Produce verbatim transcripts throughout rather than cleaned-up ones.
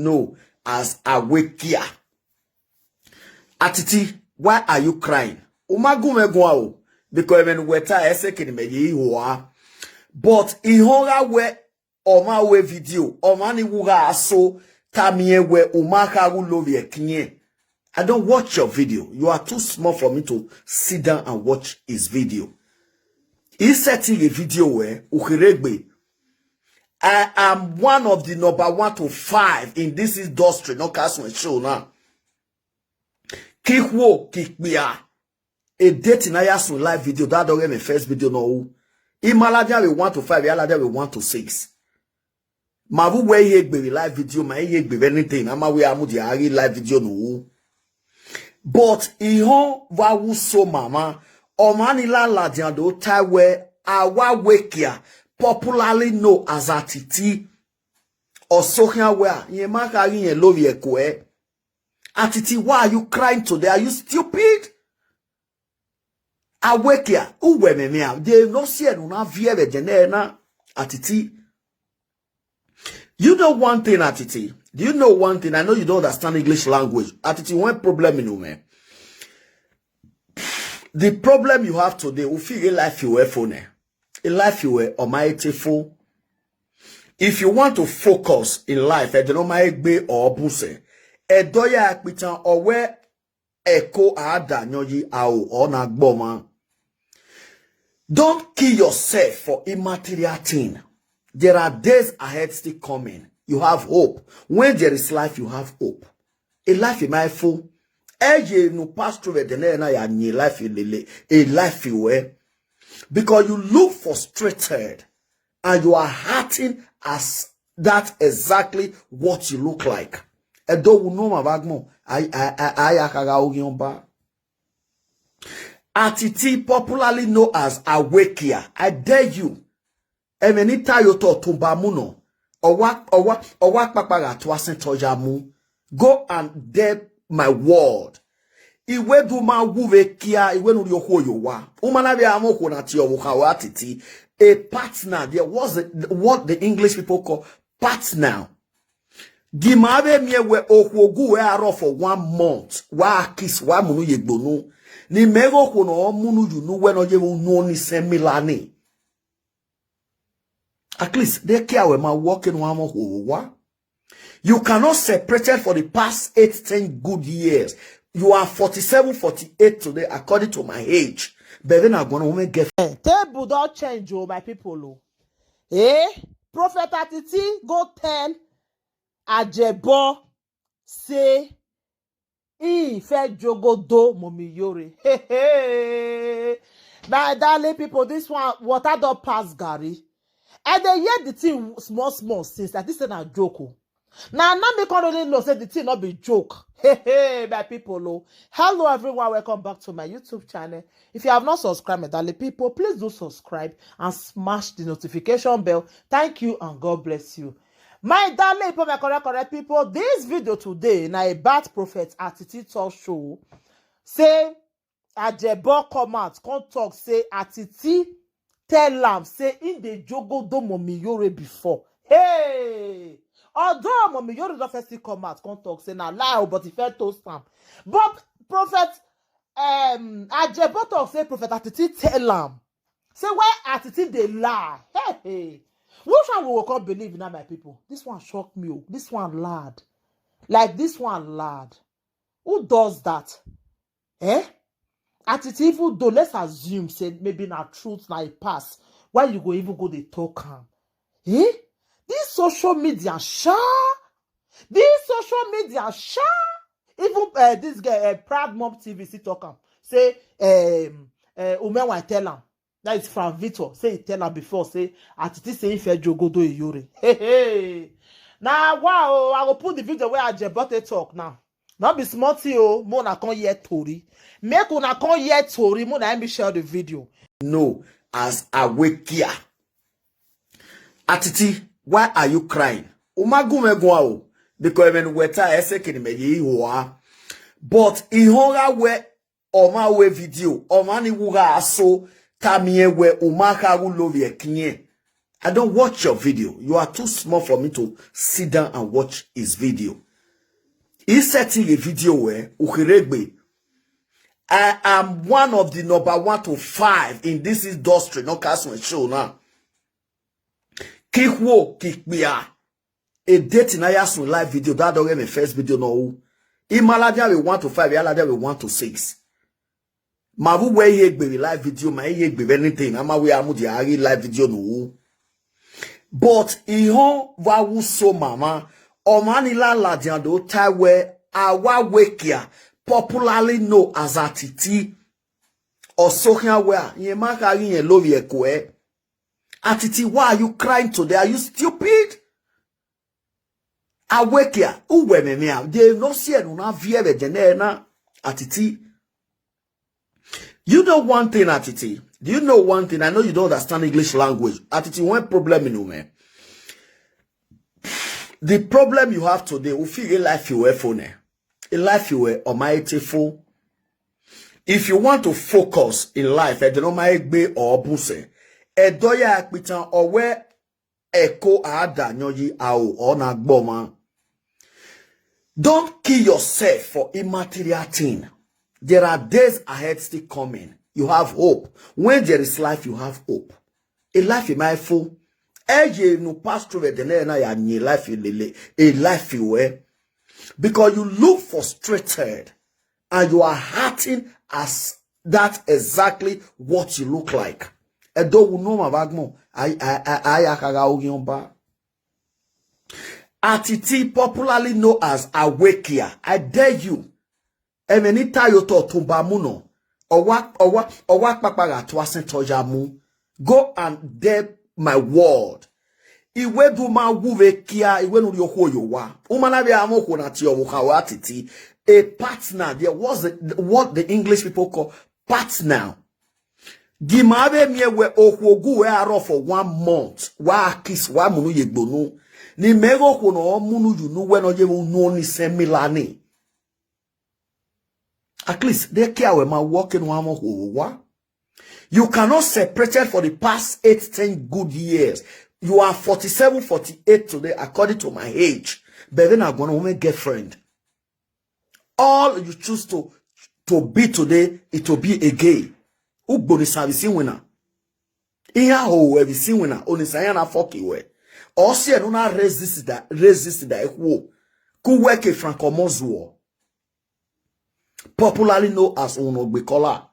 know as Awekia. Atiti, why are you crying? U ma gu mwẹ guan o, because ẹmwẹ ne uwẹ ta ẹsẹ ke ne mẹ ye ihua. But ihọn gha wẹ ọmwa ru video, ọmwa ni wu gha so, tama rẹn wẹ u ma kha ru lovbiẹ ẹkiẹn. I don't watch your video. You are too small for me to sit down and watch his video. I sẹtin ghe video wẹ, u kherhe gbe. I am one of the number one to five in this industry, not cast my show now. Kikhuo, kikpia. A date na ya sun live video, that dog my first video no. I ma ladian vbe one to five, I ladian vbe one to six. Ma vbe uwẹ ihe egbe vbe live video, ma ihe egbe vbe anything, a ma wẹ a mudia ghi live video no. But ihọn wa wu so mama, ọmwa ni la ladian do ta wẹ, Awekia, popularly known as Atiti. Ọ so khian wẹ a, rẹn ma kha ghi rẹn lovbiẹ ẹkuẹ. Atiti, why are you crying today? Are you stupid? Awekia, uwẹ mwẹ mwẹ a, de no si ẹre ne u na viẹ vbe ẹdẹ nẹ na, Atiti. You know one thing, Atiti. Do you know one thing? I know you don't understand English language. Atiti, one problem in you, man. The problem you have today, u fi ghe life you were for ne. A life you were on my fo. If you want to focus in life, ẹ dẹnọ ma egbe ọ bun sẹ. Ẹdọ ya kpitan ọ wẹ ẹko a da yọn yi aro ọ na gbọ ọmwa. Don't kill yourself for immaterial thing. There are days ahead still coming. You have hope. When there is life, you have hope. A life in my fo. Ẹ ye ne u pass through vbe ẹdẹ nẹ na ya yin life lele, a life wẹ. Because you look frustrated and you are hurting as that exactly what you look like. Ẹdọ wu ne ọmwa vbe agbọn, a, a, a, a ya kha gha oghian ọba. Atiti, popularly known as Awekia, I dare you. Ẹmwẹ ne I ta ye otọ tun ba mu nọ. Ọ wa, ọ wa, ọ wa kpakpa gha tua sẹn tọ ya mu. Go and dare my word. Iwẹ du ma wu vbe kia, iwẹ ne u rhie okhuo ye owa. U ma na vbe a mwẹ okhuo na tie ọvbokhan ua Atiti. A partner, there was a, what the English people call partner. Gi ma vbe miẹn wẹ okhuo gu wẹ arọ for one month, wa kiss, wa munu ye egbonu. Ne imẹ ghe okhuo ne ọ munu ye unu wẹ ne ọ ye vbe unu ni sẹ Milani. At least, de kia wẹ ma wọ ke ne u a mwẹ okhuo vbe owa. You cannot separated for the past eight, ten good years. You are forty-seven, forty-eight today, according to my age. But then I gonna woman get Eh, table don change o, my people o. Eh, Prophet Atiti go tell Ajebo say he fẹ jogodo Mommy Iyore. My darling people, this one, water don pass garri. I dey hear the thing small small since. I think say na joke o. Na now me come really know say the thing no be joke. Hey, hey, my people o. Hello everyone, welcome back to my YouTube channel. If you have not subscribed, my darling people, please do subscribe and smash the notification bell. Thank you and God bless you. My darling people, my correct, correct people, this video today na about Prophet Atiti Talk Show. Say Ajebo come out, come talk say Atiti tell am say he dey jogodo Mommy Iyore before. Hey! Although Mommy Iyore don first come out, come talk say na lie o, but he first toast am. But Prophet, um, Ajebo talk say Prophet Atiti tell am. Say why Atiti dey lie? Hey, hey. Which one we go come believe now, my people? This one shock me o. This one loud. Like, this one loud. Who does that? Eh? Atiti, even though, let's assume say maybe na truth na e pass. Why you go even go dey talk am? Eh? This social media sha. This social media sha. Even, eh, this girl, eh, Proud Mom T V, still talk am. Say, um, eh, Umewan tell am. That is Frank Victor. Say he tell am before, say, Atiti say he fẹ jogodo Iyore. Hey, hey. Now, wow, I will put the video where Ajebo take talk now. No be small thing o, make una come hear tori. Make una come hear tori, make una help me share the video. Know as Awekia. Atiti, why are you crying? U ma gu mwẹ guan o, because ẹmwẹ ne uwẹ ta ẹsẹ ke ne mẹ ye ihua. But ihọn gha wẹ ọmwa ru video, ọmwa ni wu gha so, tama rẹn wẹ u ma kha ru lovbiẹ ẹkiẹn. I don't watch your video. You are too small for me to sit down and watch his video. He setting a video where ukhiregbe. I am one of the number one to five in this industry. No cast my show now. Kikhuo, kikpia. A date na ya sun live video that dog my first video no. Ima ladian vbe one to five, ya ladian vbe one to six. Ma vbe uwẹ ihe egbe vbe live video, ma ihe egbe vbe anything, a ma wẹ a mudia ghi live video ne u ru. But ihọn vbe awuso mama, ọmwa ni la ladian do tae wẹ, a wa wẹ kia, popularly known as Atiti. Ọ so khian wẹ a, rẹn ma kha ghi rẹn lovbiẹ kuẹ. Atiti, why are you crying today? Are you stupid? A wẹ kia, uwẹ mwẹ mwẹ a, de ne ọ si ẹre ne u na viẹ vbe ẹdẹnẹrẹ na, Atiti. You know one thing, Atiti. Do you know one thing? I know you don't understand English language. Atiti, one problem in you, man. The problem you have today, u fi ghe life you were for ne. A life you were on my table. If you want to focus in life, ẹdẹ ne ọ ma egbe ọ bun sẹ. Ẹdọ ya kpitan ọ wẹ ẹko a da yọn yi aro ọ na gbọ ọmwa. Don't kill yourself for immaterial thing. There are days ahead still coming. You have hope. When there is life, you have hope. A life in my full. Eye nu pass through the na ya ni life lele. A life you were. Because you look frustrated and you are hurting as that exactly what you look like. Ẹdọ wu ne ọmwa vbe agbọn, a, a, a, a ya kha gha oghian ọba. Atiti, popularly known as Awekia, I dare you. Ẹmwẹ ne I ta ye otọ tun ba mu nọ. Ọ wa, ọ wa, ọ wa kpakpa gha tu asẹn tọ ya mu. Go and dare my word. Iwe du ma wu vbe kia, iwe nu rhie okhuo ye owa. U ma na vbe a mwẹ okhuo na tie ọvbokhan ua Atiti. A partner, there was a, what the English people call partner. Gi ma vbe miẹn wẹ okhuo gu wẹ arọ for one month, wa kiss, wa munu ye egbonu. Ne imẹ ghe okhuo ne ọ munu ye unu wẹ ne ọ ye vbe unu ọnii sẹ Milani. At least, de kia wẹ ma wọ ke ne u a mwẹ okhuo vbe owa. You cannot separated for the past eight, ten good years. You are forty-seven, forty-eight today, according to my age. But then I gonna woman girlfriend. All you choose to, to be today, it will be a gay. Ugbo ni sa vbe si winna. Iran ho vbe si winna, oni sa iran na fuck wẹ. Ọ si ẹre ne u na resist da, resist da ekhuo. Ku wẹ ke Frank Omozuo. Popularly known as Unogbe Kola.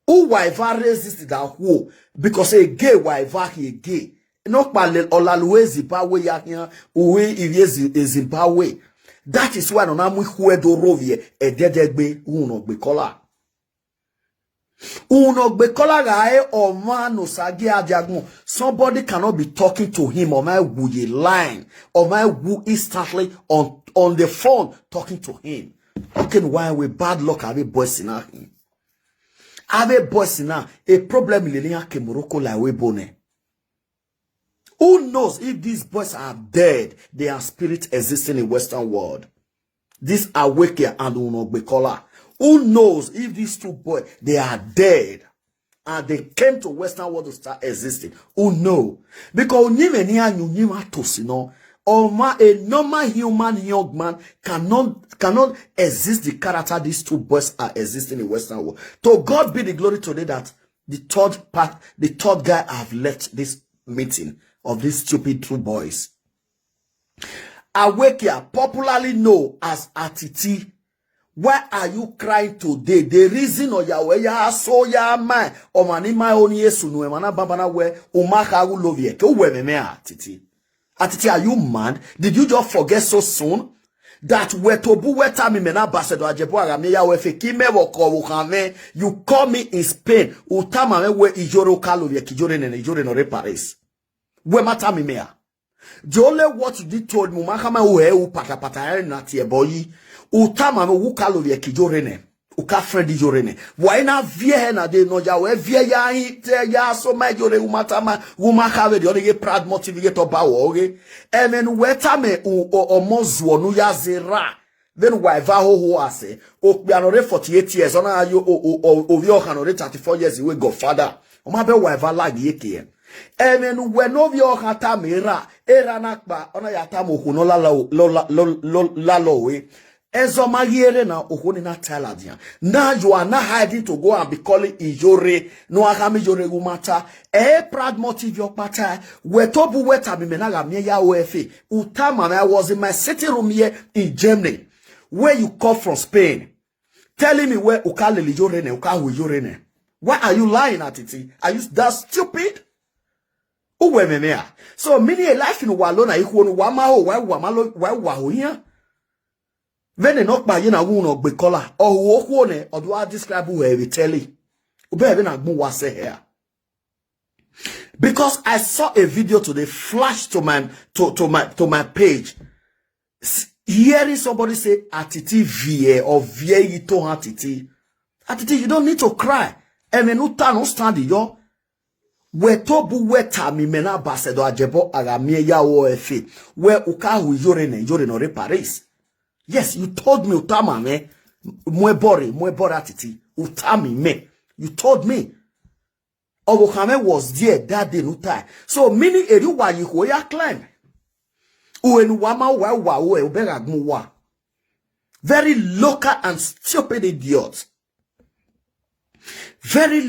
Uwa eva resist da khuo, because a gay wa eva hi a gay. Nọkpa lẹ ọlalu Zimbabwe ya khian, uhi ivbi Zi-, Zimbabwe. That is why nọ na mu ikhuẹ do rhovbiẹ ẹdẹdẹgbe, Unogbe Kola. Unogbe Kola gha re ọmwa ne Osa gie a dia agbọn. Somebody cannot be talking to him, ọ ma wu ye line, ọ ma wu instantly on, on the phone talking to him. Okay, why we bad luck avbe boys na hin? Avbe boys na, a problem lele iran ke Morocco la ẹvbo ebo nẹ. Who knows if these boys are dead, their spirit existing in Western world? This Awekia and Unogbe Kola. Who knows if these two boys, they are dead and they came to Western world to start existing? Who know? Because uyinmwẹ ne iran yin uyinmwẹ tosi nọ, ọmwa, a normal human young man cannot, cannot exist the character these two boys are existing in Western world. To God be the glory today that the third part, the third guy have left this meeting of these stupid two boys. Awekia, popularly known as Atiti, why are you crying today? The reason ọ ya wẹ ya so ya ma ọmwa ni ma oni esu nu emwa na baba na wẹ u ma kha gu lovbiẹ ke uwẹ mẹmẹ Atiti. Atiti, are you mad? Did you just forget so soon? That wẹ to bu wẹ tama imẹ na ba sẹdọ ajẹbu a gha miẹn ya wẹ fake imẹ vbe ọkọ vbe okhan mwẹ, you call me in Spain, u tama mwẹ wẹ iyore u ka lovbiẹ ke iyore nene, iyore ne ọ rre Paris. Wẹ ma tama imẹ a? The only what you did told me, u ma khama u hẹ u patapata ẹre na tie ẹbọ yi. U tama mwẹ wẹ u ka lovbiẹ ke iyore nẹ, u ka friend iyore nẹ. Wa i na viẹ hẹ na de nọ ya wẹ viẹ ya hin te ya so ma iyore u ma tama, u ma kha vberriọ ọnii ghe proud motive ghe tọ ba wẹ ọghe. Ẹmwẹ ne uwẹ tama Omozuo ne u ya zẹ ra. Vbene uwa eva hoho asẹ, okpia ne ọ rre forty-eight years, ọ na gha ye o, o, o, ovbi ọkhan ne ọ rre thirty-four years wẹ godfather. Ọ ma bẹ uwa eva laghi eke ẹre. Ẹmwẹ ne uwẹ ne ovbi ọkhan tama erha, erha na kpa, ọ na ya tama okhuo ne ọ lala o-, lọ la-, lọ, lọ lala ore. Ẹzọ ma ghi rre na, okhuo ni na ta ladian. Now you are not hiding to go and be calling Iyore, ne u gha khama Iyore ghe u ma ta. Ẹ, Proud Motive ọkpa ta, wẹ tobọ uwẹ tama imẹ na gha miẹn ya ru ẹfe. U tama mwẹ, I was in my sitting room here in Germany, where you call from Spain, telling me wẹ u ka lele Iyore nẹ, u ka hu Iyore nẹ. Why are you lying, Atiti? Are you that stupid? Uwẹ mwẹ mwẹ a? So, meaning a life ne uwa lo na, ikhuo ne uwa ma ho, wa wa ma lo, wa wa ho iran. Vbene nọkpa ye na wu ne ọ gbe kọla, ọ hu okhuo nẹ, ọ do a describe uwẹ vbe telly. U bẹghe vbene agbọn uwa sẹ hẹ a? Because I saw a video today flash to my, to, to my, to my page, s-, hearing somebody say, "Atiti viẹ, ọ viẹ ighi tohan Atiti." Atiti, you don't need to cry. Ẹmwẹ ne u ta ne u stand yọ. Wẹ tobọ uwẹ tama imẹ na ba sẹ do a jẹbọ, a gha miẹn ya ru ẹfe. Wẹ u ka hu Iyore nẹ, Iyore ne ọ rre Paris. Yes, you told me, u tama mwẹ. Mu ẹbọ rre, mu ẹbọ rre Atiti. U tama imẹ. You told me. Ọvbokhan mwẹ was there that day ne u tae. So, meaning erriọ uwa ye ikhuo ya climb. Uwẹ ne uwa ma uwa, uwa ru ẹ, u bẹghe agbọn uwa. Very local and stupid idiot. Very